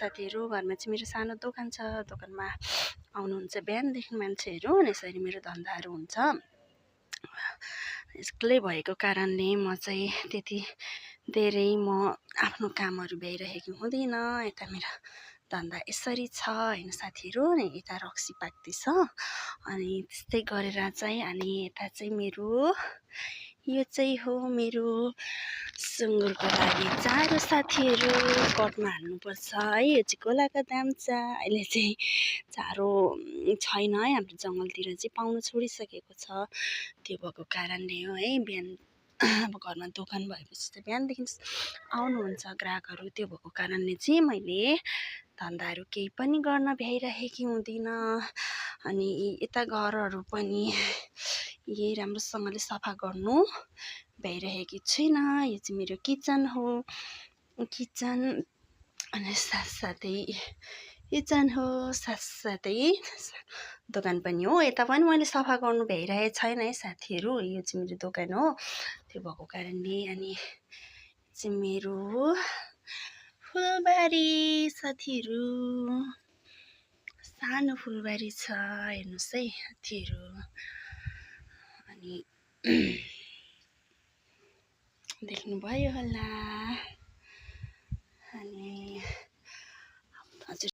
साथीहरू घरमा चाहिँ मेरो सानो दोकान छ दोकानमा आउनुहुन्छ बिहानदेखि मान्छेहरू अनि यसरी मेरो धन्दाहरू हुन्छ एक्लै भएको कारणले म चाहिँ त्यति धेरै म आफ्नो कामहरू भ्याइरहेको हुँदिनँ यता मेरो धन्दा यसरी छ हैन साथीहरू अनि यता रक्सी पाक्दैछ अनि त्यस्तै गरेर चाहिँ अनि यता चाहिँ मेरो यो चाहिँ हो मेरो सुँगुरको लागि चारो साथीहरू कटमा हाल्नुपर्छ है यो चाहिँ गोलाको दाम्चा अहिले चाहिँ चारो छैन है हाम्रो जङ्गलतिर चाहिँ पाउनु छोडिसकेको छ त्यो भएको कारणले हो है बिहान अब घरमा दोकान भएपछि चाहिँ बिहानदेखि आउनुहुन्छ ग्राहकहरू त्यो भएको कारणले चाहिँ मैले धन्दाहरू केही पनि गर्न भ्याइरहेकी हुँदिनँ अनि यता घरहरू पनि यही राम्रोसँगले सफा गर्नु भ्याइरहेकी छुइनँ यो चाहिँ मेरो किचन हो किचन अनि साथसाथै किचन हो साथसाथै दोकान पनि हो यता पनि मैले सफा गर्नु भ्याइरहेको छैन है साथीहरू यो चाहिँ मेरो दोकान हो त्यो भएको कारणले अनि चाहिँ मेरो फुलबारी साथीहरू सानो फुलबारी छ हेर्नुहोस् है साथीहरू अनि देख्नुभयो होला